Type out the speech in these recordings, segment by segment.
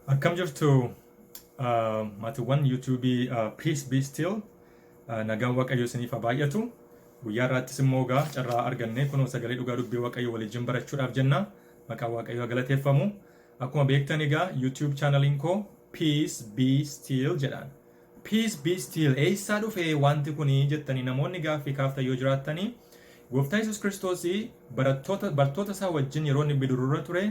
Akkam jirtu maatiiwwan YouTube Peace Be Still, nagaan Waaqayyoo isiniif haa baay'atu. Guyyaa irraattis immoo egaa carraa arganne kunoo sagalee dhugaa dubbii Waaqayyoo waliin barachuudhaaf jenna. Maqaan Waaqayyoo haa galateeffamu. Akkuma beektan egaa YouTube channeliin koo Peace Be Still jedhaan. Peace Be Still eessaa dhufe wanti kuni jettanii namoonni gaaffii kaaftan yoo jiraattanii, Gooftaa Yesuus Kiristoos barattoota bartoota isaa wajjin yeroo inni bidiruurra ture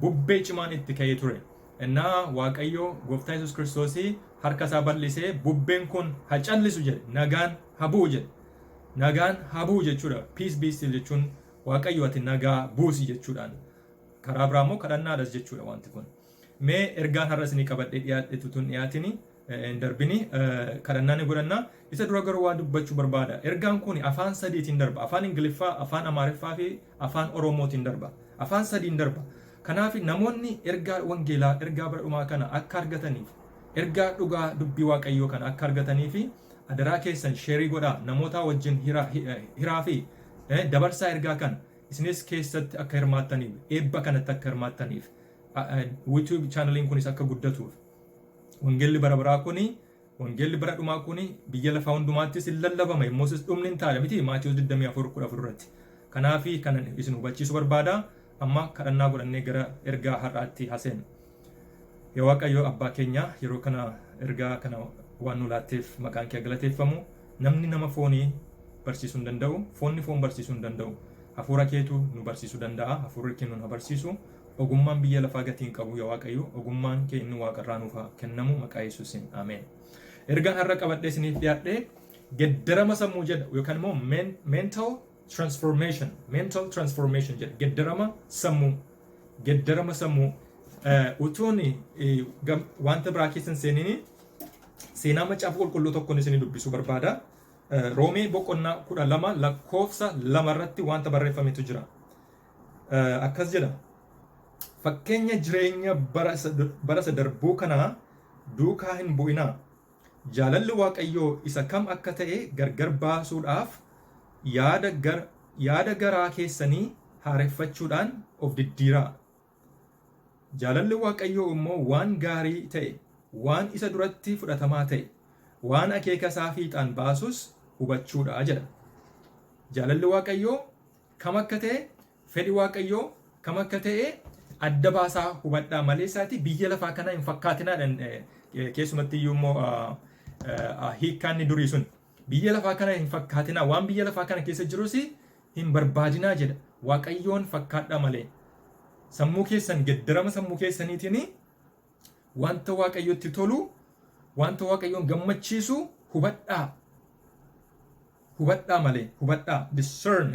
bubbee cimaan itti ka'ee ture. Innaa Waaqayyo Gooftaa Yesuus Kiristoos harka isaa bal'isee bubbeen kun haa callisu jedhe, nagaan haa bu'u jedhe. Nagaan haa bu'u jechuudha. Peace be still jechuun Waaqayyo ati nagaa buusi jechuudhaan. Karaa biraa immoo kadhannaadhas jechuudha wanti kun. Mee ergaan har'a isinii qabadhee dhiyaadhe tutuun dhiyaatini hin darbini, kadhannaa ni godhanna. Isa dura garuu waan dubbachuu barbaada. Ergaan kun afaan sadiitiin darba. Afaan Ingiliffaa, afaan Amaariffaa fi afaan Oromootiin darba. Afaan sadiin darba. Kanaaf namoonni ergaa wangeelaa, ergaa bara dhumaa kana akka argataniif, ergaa dhugaa dubbii Waaqayyoo kana akka argataniif adaraa keessan share godhaa, namoota wajjin hiraa fi dabarsaa ergaa kana, isinis keessatti akka hirmaattaniif, eebba kanatti akka hirmaattaniif, YouTube channeliin kunis akka guddatuuf, wangeelli bara baraa kuni, wangeelli bara dhumaa kuni biyya lafaa hundumaattis hin lallabama, yommuusis dhumni hin ta'a miti, Maatiyus 24:14 irratti. Kanaafi kanan isin hubachiisuu barbaada. Amma kadhannaa godhannee gara ergaa har'aatti haseenu. Yaa Waaqayyo abbaa keenya, yeroo kana ergaa kana waan nu laatteef maqaan kee galateeffamu. Namni nama foonii barsiisuu hin danda'u. Foonni foon barsiisuu hin danda'u. Hafuura keetu nu barsiisuu danda'a. Hafuurri kee nu barsiisu. Ogummaan biyya lafaa gatii hin qabu, yaa Waaqayyo. Ogummaan kee inni waaqarraa nuuf haa kennamu maqaa Yesuusiin. Ameen. Ergaan har'a qabadhee isiniif dhiyaadhe geddarama sammuu jedha yookaan immoo mental transformation, mental transformation jedha. Geddarama sammuu. Geddarama sammuu. Utuun wanta biraa keessa hin seenini seenaa Macaafa Qulqulluu tokkoon isinii dubbisuu barbaada. Roomee boqonnaa 12 lakkoofsa 2 irratti wanta barreeffametu jira. Akkas jedha. Fakkeenya jireenya bara isa darbuu kanaa duukaa hin bu'inaa. Jaalalli Waaqayyoo isa kam akka ta'e gargar baasuudhaaf yaada garaa keessanii haareffachuudhaan of diddiiraa. Jaalalli Waaqayyoo immoo waan gaarii ta'e, waan isa duratti fudhatamaa ta'e, waan akeeka isaa fiixaan baasus hubachuudha jedha. Jaalalli Waaqayyoo kam akka ta'e, fedhi Waaqayyoo kam akka ta'e adda baasaa hubadhaa malee isaati biyya lafaa kana hin fakkaatinaadhaan. Keessumatti iyyuu immoo hiikkaan durii sun biyya lafaa kana hin fakkaatinaa, waan biyya lafaa kana keessa jirus hin barbaadinaa jedha. Waaqayyoon fakkaadhaa malee, sammuu keessan geddarama sammuu keessaniitiin wanta Waaqayyotti tolu, wanta Waaqayyoon gammachiisu hubadhaa. Hubadhaa malee, hubadhaa, discern,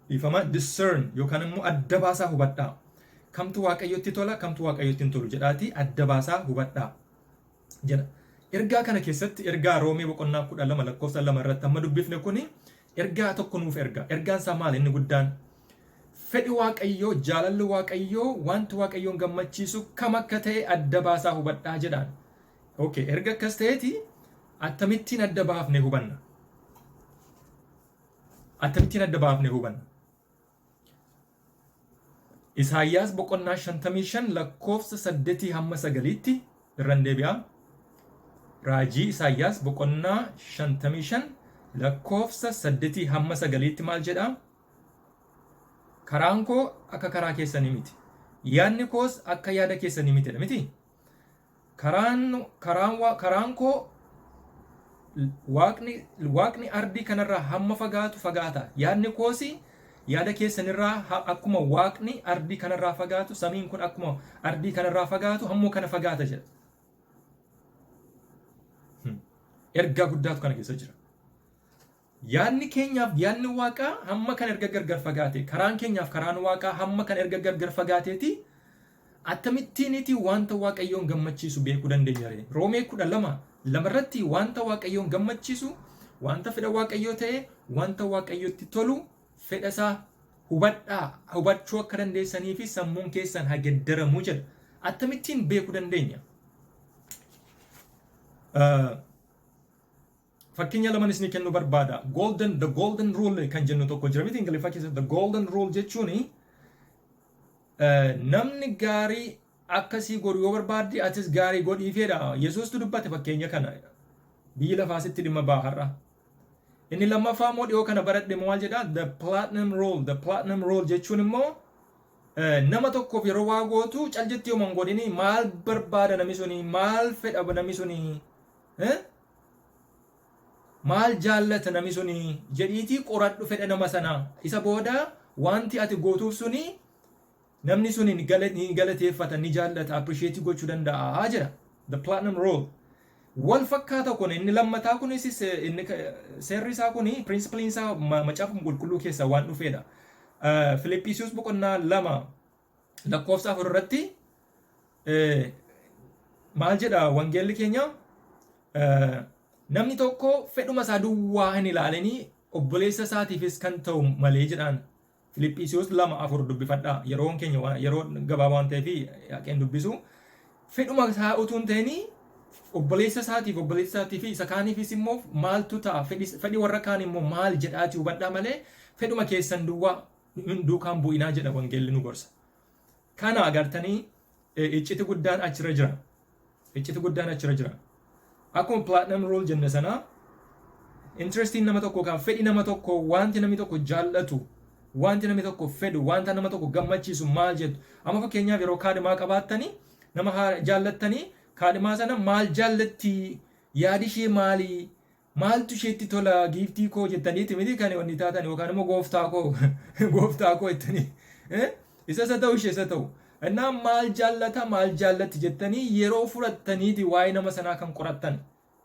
dhiifama, discern yookaan immoo adda baasaa hubadhaa. Kamtu Waaqayyotti tola, kamtu Waaqayyotti hin tolu jedhaatii adda baasaa hubadhaa jedha. Ergaa kana keessatti, ergaa Roomee boqonnaa 12 lakkoofsa 2 irratti amma dubbifne kuni ergaa tokko nuuf erga. Ergaan isaa maali inni guddaan? Fedhi Waaqayyoo, jaalalli Waaqayyoo, wanti Waaqayyoon gammachiisu kam akka ta'e adda baasaa hubadhaa jedhaan. Okay, erga akkas ta'eeti akkamittiin adda baafne hubanna? Akkamittiin adda baafne hubanna? Isaayyaas boqonnaa 55 lakkoofsa 8 hamma 9tti irran deebi'a. Raajii Isaayyaas boqonnaa 55 lakkoofsa 8 hamma 9tti maal jedhaa? Karaan koo akka karaa keessanii miti. Yaadni koos akka yaada keessanii miti miti. Karaan koo waaqni ardii kanarraa hamma fagaatu fagaata. Yaadni koos yaada keessanirraa akkuma waaqni ardii kanarraa fagaatu, samiin kun akkuma ardii kanarraa fagaatu hammoo kana fagaata jedha. Ergaa guddaatu kana keessa jira. Yaadni keenyaaf yaadni Waaqaa hamma kan erga gargar fagaate, karaan keenyaaf karaan Waaqaa hamma kan erga gargar fagaateeti, akkamittiiniti wanta Waaqayyoon gammachiisu beekuu dandeenya ree? Roomee 12:2 irratti wanta Waaqayyoon gammachiisu, wanta fedha Waaqayyoo ta'e, wanta Waaqayyotti tolu, fedha isaa hubadhaa, hubachuu akka dandeessanii fi sammuun keessan haa geddaramuu jedha. Akkamittiin beekuu dandeenya? Fakkeenya laman isinii kennuu barbaada. The golden rule kan jennu tokko jira miti Ingiliffaa keessatti? The golden rule jechuun namni gaarii Akkasii godhu yoo barbaadde atis gaarii godhiifeedha. Yesuustu dubbate fakkeenya kana. Biyyi lafaa sitti dhimma ba'a har'a. Inni lammaffaa immoo dhiyoo kana baradhe immoo maal jedhaa? The platinum rule. The platinum rule jechuun immoo nama tokkoof yeroo waa gootu cal jettee yooma hin godhini, maal barbaada namni suni, maal fedha namni suni, maal jaallata namni suni jedhiitii qoradhu fedha nama sanaa. Isa booda wanti ati gootuuf suni namni suni ni galateeffata, ni jaallata, appreciate gochuu danda'a jedha. The platinum rule. Wal fakkaata kun inni lammataa kunis, inni seerri isaa kun, principleiin isaa Macaafa Qulqulluu keessaa waan dhufeedha. Filiphisius boqonnaa 2 lakkoofsa 4 irratti maal jedha wangeelli keenya? Namni tokko fedhuma isaa duwwaa hin ilaalinii, obboleessa isaatiifis kan ta'u malee jedhaan. Filiphisius 2:4 dubbifadhaa. Yeroon keenya yeroo gabaabaa waan ta'eef haqeen dubbisu. Fedhuma isaa utuu hin ta'inii obboleessa isaatii fi isa kaaniifis immoo maaltu ta'a, fedhi warra kaan immoo maal jedhaati hubadhaa malee fedhuma keessan duwwaa duukaan bu'inaa jedha wangeelli nu gorsa. Kana agartanii, icciti guddaan achirra jira. Icciti guddaan achirra jira. Akkuma platinum rule jenne sana, interestiin nama tokko kan fedhi nama tokko, wanti namni tokko jaallatu, wanti namni tokko fedhu, wanta nama tokko gammachiisu maal jedhu. Amma fakkeenyaaf yeroo kaadhimaa qabaattanii, nama jaallattanii, kaadhimaa sana maal jaallatti, yaadi ishee maali, maaltu isheetti tola, giiftii koo jettaniiti miti kan wanni taatan, yookaan immoo gooftaa koo, gooftaa koo jettanii, isa isa ta'u, ishee isa ta'u. Innaa maal jaallata, maal jaallatti jettanii yeroo fudhattaniiti waa'ee nama sanaa kan qorattan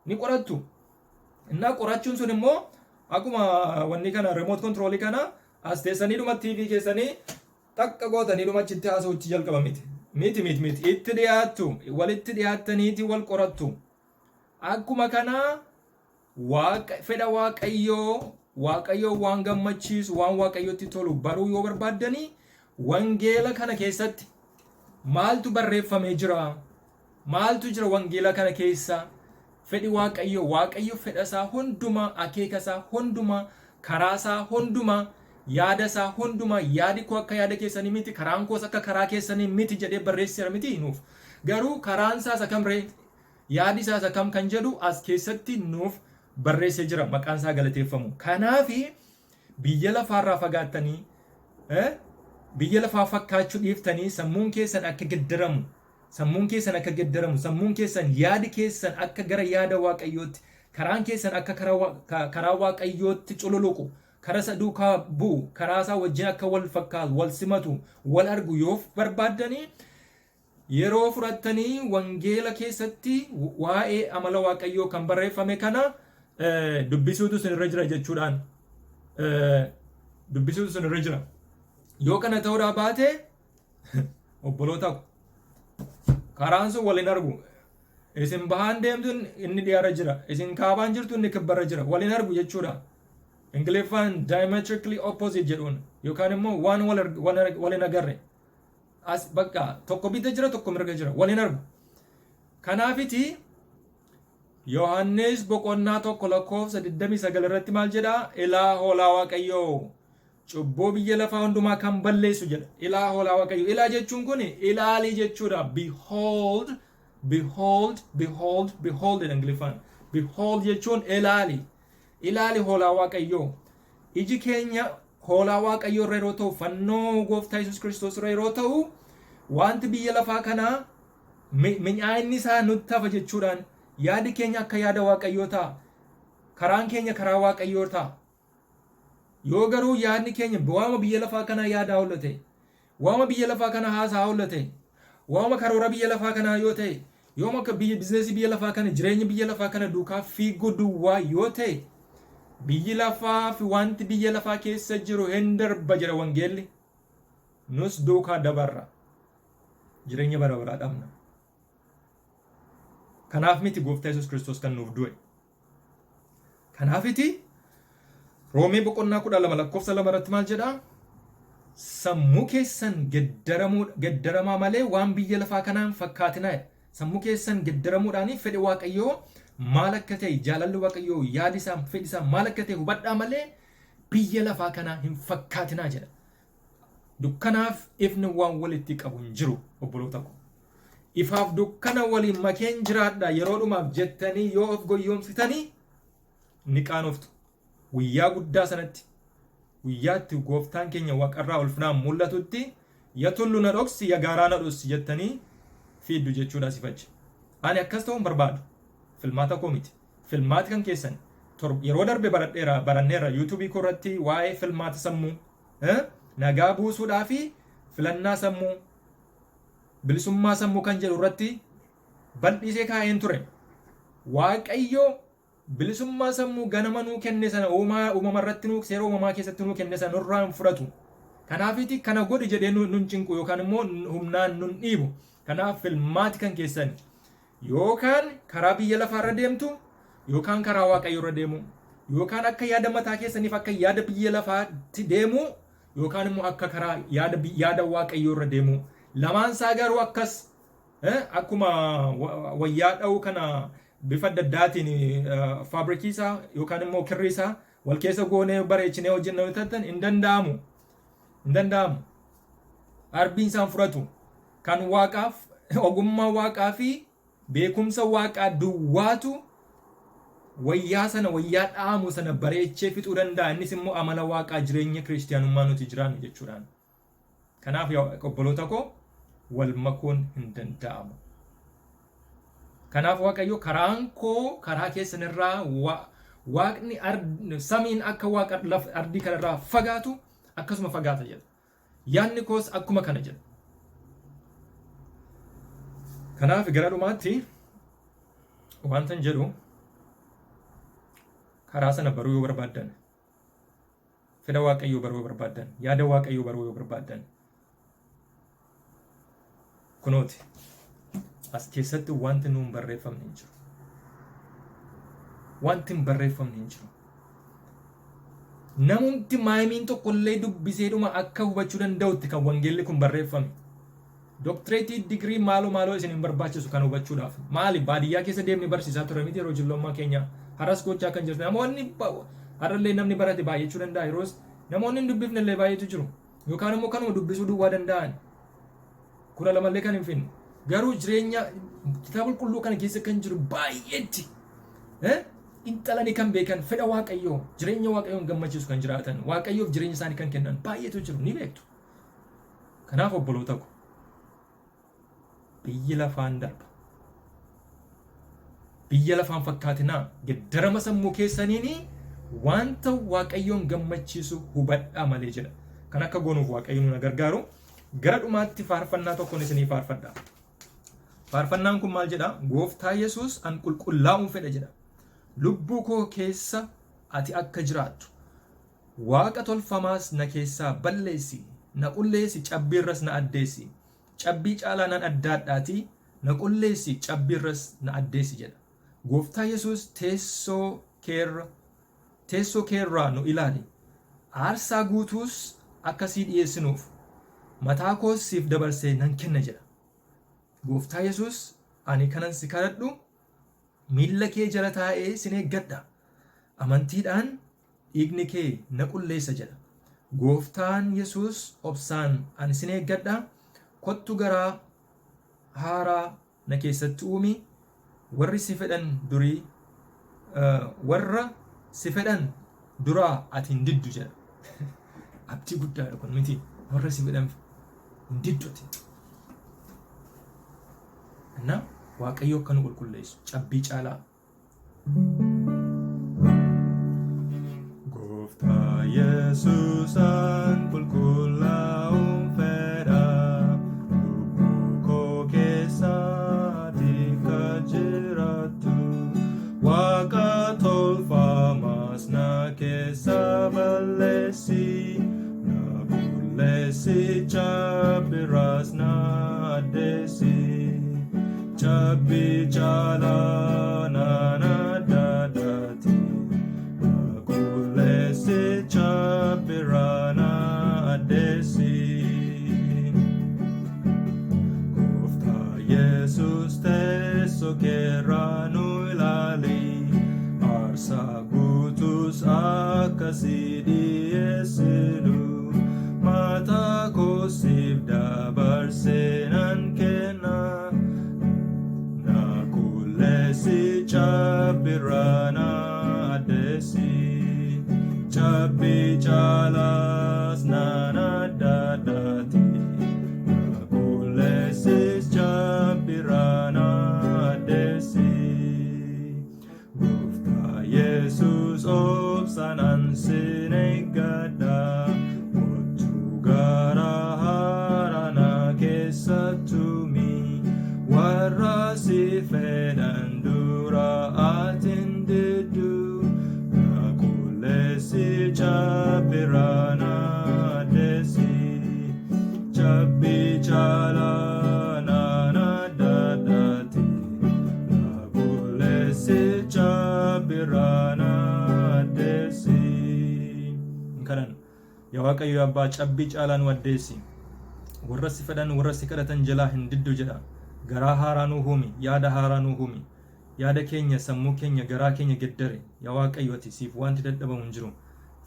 ni qorattu. Innaa qorachuun sun immoo akkuma wanni kana remote control kana as teessanii dhuma TV keessanii takka gootanii dhuma achitti haasa'utti jalqaba miti. Miti, miti, miti. Itti dhiyaattu, walitti dhiyaattaniiti wal qorattu. Akkuma kana waaqa fedha Waaqayyoo, Waaqayyoo waan gammachiisu, waan Waaqayyotti tolu baruu yoo barbaaddanii, wangeela kana keessatti maaltu barreeffamee jira? Maaltu jira wangeela kana keessa? Fedhi Waaqayyoo, Waaqayyo fedha isaa hundumaa, akeeka isaa hundumaa, karaa isaa hundumaa, yaada isaa hundumaa, yaadi koo akka yaada keessanii miti, karaan koos akka karaa keessanii miti jedhee barreesseera miti nuuf. Garuu karaan isaas akkam ree? Yaadi isaas akkam kan jedhu as keessatti nuuf barreessee jira, maqaan isaa galateeffamu. Kanaafi biyya lafaarraa fagaattanii, biyya lafaa fakkaachuu dhiiftanii, sammuun keessan akka geddaramu, sammuun keessan akka geddaramu, sammuun keessan, yaadi keessan akka gara yaada Waaqayyootti, karaan keessan akka karaa Waaqayyootti cululuqu, karaa isa duukaa bu'u, karaa isaa wajjin akka wal fakkaatu, wal simatu, wal argu yoo barbaaddanii, yeroo fudhattanii wangeela keessatti waa'ee amala Waaqayyoo kan barreeffame kana dubbisuutu isinirra jira jechuudhaan, dubbisuutu isinirra jira. Yoo kana ta'uudhaa baate, obboloota, karaan sun wal hin argu. Isin bahaan deemtu, inni dhiyaarra jira. Isin kaabaan jirtu, inni kibbarra jira. Wal hin argu jechuudha. Ingiliffaan diametrically opposite jedhuun, yookaan immoo waan wal hin agarre. As bakka tokko bita jira, tokko mirga jira. Wal hin argu. Kanaafiti Yohaannis boqonnaa 1 lakkoofsa 29 irratti maal jedhaa? Ilaa hoolaa Waaqayyoo cubbuu biyya lafaa hundumaa kan balleessu jedha. Ilaa hoolaa Waaqayyoo. Ilaa jechuun kun ilaalii jechuudha. Behold, behold, behold, behold jedha Ingiliffaan. Behold jechuun ilaali. Ilaali hoolaa Waaqayyoo. Iji keenya hoolaa Waaqayyoo irra yeroo ta'u, fannoo Gooftaa Yesuus Kiristoos irra yeroo ta'u, wanti biyya lafaa kanaa mi'aayinni isaa nutti hafa jechuudhaan, yaadi keenya akka yaada Waaqayyoo ta'a. Karaan keenya karaa Waaqayyoo ta'a. Yoo garuu yaadni keenya waama biyya lafaa kanaa yaadaa oolla ta'e, waama biyya lafaa kana haasaa oolla ta'e, waama karoora biyya lafaa kanaa yoo ta'e, yooma akka biyya businessii biyya lafaa kana, jireenya biyya lafaa kana duukaa fiiguu duwwaa yoo ta'e, biyyi lafaa fi wanti biyya lafaa keessa jiru hin darba jedha wangeelli. Nus duukaa dabarra. Jireenya bara baraa dhabna. Kanaaf miti Gooftaa Yesuus Kiristoos kan nuuf du'e. Kanaafiti Roomee boqonnaa 12 lakkoofsa 2 irratti maal jedhaa? Sammuu keessan geddaramaa malee waan biyya lafaa kanaan fakkaatinaa. Sammuu keessan geddaramuudhaan fedhi Waaqayyoo maal akka ta'e, jaalalli Waaqayyoo, yaadi isaa, fedhi isaa maal akka ta'e hubadhaa malee biyya lafaa kanaa hin fakkaatinaa jedha. Dukkanaaf ifni waan walitti qabu hin jiru, obboloota ko. Ifaaf dukkana waliin makeen jiraadha yeroodhumaaf jettanii yoo of goyyoomsitanii ni qaanoftu. Guyyaa guddaa sanatti, guyyaa itti gooftaan keenya waaqarraa ulfinaan mul'atutti, ya tullu na dhoksi, ya gaaraa na dhossi jettanii fiiddu jechuudha sifachi. Ani akkas ta'uu hin barbaadu. Filmaata koo miti. Filmaati kan keessan. Yeroo darbe baradheera, baranneerra YouTube koo irratti waa'ee filmaata sammuu. Nagaa buusuudhaa fi filannaa sammuu, bilisummaa sammuu kan jedhu irratti bal'isee kaa'een ture. Waaqayyo bilisummaa sammuu ganama nuu kenne sana uumaa uumama irratti nuu seera uumamaa keessatti nuu kenne sana nurraa hin fudhatu. Kanaafiti kana godhi jedhee nun cinqu yookaan immoo humnaan nun dhiibu. Kanaaf filmaati kan keessani. Yookaan karaa biyya lafaa irra deemtu yookaan karaa Waaqayyoo irra deemu yookaan akka yaada mataa keessaniif akka yaada biyya lafaatti deemu yookaan immoo akka karaa yaada yaada Waaqayyoo irra deemu. Lamaan isaa garuu akkas akkuma wayyaa dha'uu kana bifa adda addaatiin faabrikii isaa yookaan immoo kirrii isaa wal keessa goonee bareechinee hojjenna yoo ta'an hin danda'amu. Hin danda'amu. Arbiin isaan fudhatu. Kan waaqaaf ogummaa waaqaa fi beekumsa waaqaa duwwaatu wayyaa sana wayyaa dha'amu sana bareechee fixuu danda'a. Innis immoo amala waaqaa jireenya kiristiyaanummaa nuti jiraannu jechuudhaan. Kanaaf yaa obboloota koo wal makuun hin danda'amu. Kanaaf Waaqayyo karaan koo karaa keessan irraa waaqni samiin akka waaqa ardii kanarraa fagaatu akkasuma fagaata jedha. Yaadni koos akkuma kana jedha. Kanaaf gara dhumaatti wantan jedhu karaa sana baruu yoo barbaaddan fedha Waaqayyoo baruu yoo barbaaddan, yaada Waaqayyoo baruu yoo barbaaddan, kunooti as keessatti wanti nuun barreeffamne hin jiru. Wanti hin barreeffamne hin jiru. Namumti maayimiin tokkollee dubbiseedhuma akka hubachuu danda'utti kan wangeelli kun barreeffame. Doktireetii digirii maaloo maaloo isin hin barbaachisu kan hubachuudhaaf. Maali baadiyyaa keessa deemnee barsiisaa turre miti yeroo ijoollummaa keenya har'as gochaa kan jirtu. Namoonni har'allee namni barate baay'achuu danda'a yeroos namoonni hin dubbifne illee baay'eetu jiru. Yookaan immoo kanuma dubbisuu duwwaa danda'an. 12llee kan hin finne. Garuu jireenya kitaaba qulqulluu kana keessa kan jiru baay'eetti xiinxalanii kan beekan fedha Waaqayyoo jireenya Waaqayyoon gammachiisu kan jiraatan Waaqayyoof jireenya isaanii kan kennan baay'eetu jiru ni beektu. Kanaaf obboloota ko, biyyi lafaan darba. Biyya lafaan fakkaatinaa geddarama sammuu keessaniin wanta Waaqayyoon gammachiisu hubadhaa malee jedha. Kan akka goonuuf Waaqayyo nu gargaaru. Gara dhumaatti faarfannaa tokkoon isinii faarfadha. Faarfannaan kun maal jedha? Gooftaa Yesuus an qulqullaa'uun fedha jedha. Lubbuu koo keessa ati akka jiraattu. Waaqa tolfamaas na keessaa balleessi, na qulleessi, cabbii irras na addeessi. Cabbii caalaa nan addaadhaatii, na qulleessi, cabbii irras na addeessi jedha. Gooftaa Yesuus teessoo keerra teessoo keerraa nu ilaali. Aarsaa guutuus akka sii dhiyeessinuuf mataa koos siif dabarsee nan kenna jedha. Gooftaa Yesuus ani kanan si kadhadhu miilla kee jala taa'ee sin eeggadha. Amantiidhaan Dhiigni kee na qulleessa jedha. Gooftaan Yesuus obsaan ani sin eeggadha, kottu garaa haaraa na keessatti uumi, warri si fedhan durii warra si fedhan duraa ati hin diddu jedha. Abdii guddaadha kun miti warra si fedhan hin diddu ati. Na Waaqayyo akka nu qulqulleessu cabbii caalaa Gooftaa Yesuusaan qulqullaa'uun fedha, lubbuu koo keessa ati akka jiraattu, Waaqa tolfamaas na keessa balleessi, na qulleessi cabbiirraas na addeessi. Cabbii caalaa naan addaadhaati. Na qulleessi cabbiirraa na addeessi. Gooftaa Yesuus teessoo keerraa nu ilaali. Aarsaa guutuus akka si dhiyeessinu. Mataa koo siif dabarsee nan kenna. Cabbii caalaas naan addaadhaati. Na qulleessis cabbiirraa na addeessi. Gooftaa Yesuus obsaan an sin eeggadha. Kottu gara haaraa na keessa tumi. Warra si fedhan dura atin diddu. Na qulleessi cabbiirraa na addeessi. Cabbii caalaa naan addaadhaati. Na qulleessi cabbiirraa na addeessi. Kadhan yaa Waaqayyo Abbaa, cabbii caalaa nu addeessi. Warra si fedhan, warra si kadhatan jalaa hin diddu jedha. Garaa haaraa nuu uumi, yaada haaraa nuu uumi. Yaada keenya, sammuu keenya, garaa keenya geddare. Yaa Waaqayyo, ati siif wanti dadhabamu hin jiru.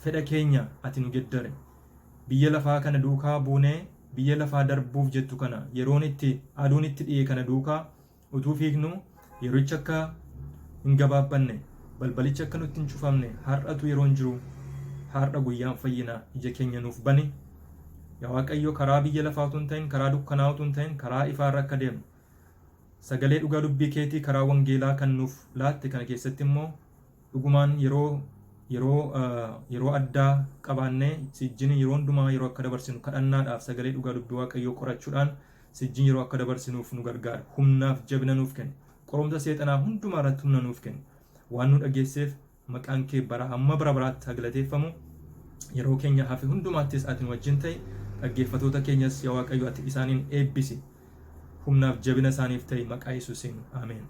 Fedha keenya ati nu geddare. Biyya lafaa kana duukaa buunee biyya lafaa darbuuf jettu kana, yeroon itti aduun itti dhi'e kana duukaa utuu fiignu, yerichi akka hin gabaabbanne, balbalichi akka nutti hin cufamne, har'atu yeroon jiru, har'a guyyaan fayyinaa, ija keenya nuuf bani. Yaa Waaqayyo, karaa biyya lafaa utuu hin ta'in, karaa dukkanaa utuu hin ta'in, karaa ifaarra akka deemnu, sagalee dhugaa dubbii keetii karaa wangeelaa kan nuuf laatte kana keessatti immoo dhugumaan yeroo addaa qabaannee sijjin yeroo hundumaa yeroo akka dabarsinu, kadhannaadhaaf sagalee dhugaa dubbii Waaqayyoo qorachuudhaan sijjin yeroo akka dabarsinuuf nu gargaara. Humnaaf jabina nuuf kenni. Qorumsa seexanaa hundumaa irratti humna nuuf kenni. Waan nu dhageesseef maqaan kee bara hamma bara baraatti haa galateeffamu. Yeroo keenya hafe hundumaattis ati nu wajjin ta'i. Dhaggeeffatoota keenyas, yaa Waaqayyo, ati isaaniin eebbisi. Humnaaf jabina isaaniif ta'i, maqaa Yesuusiin. Ameen.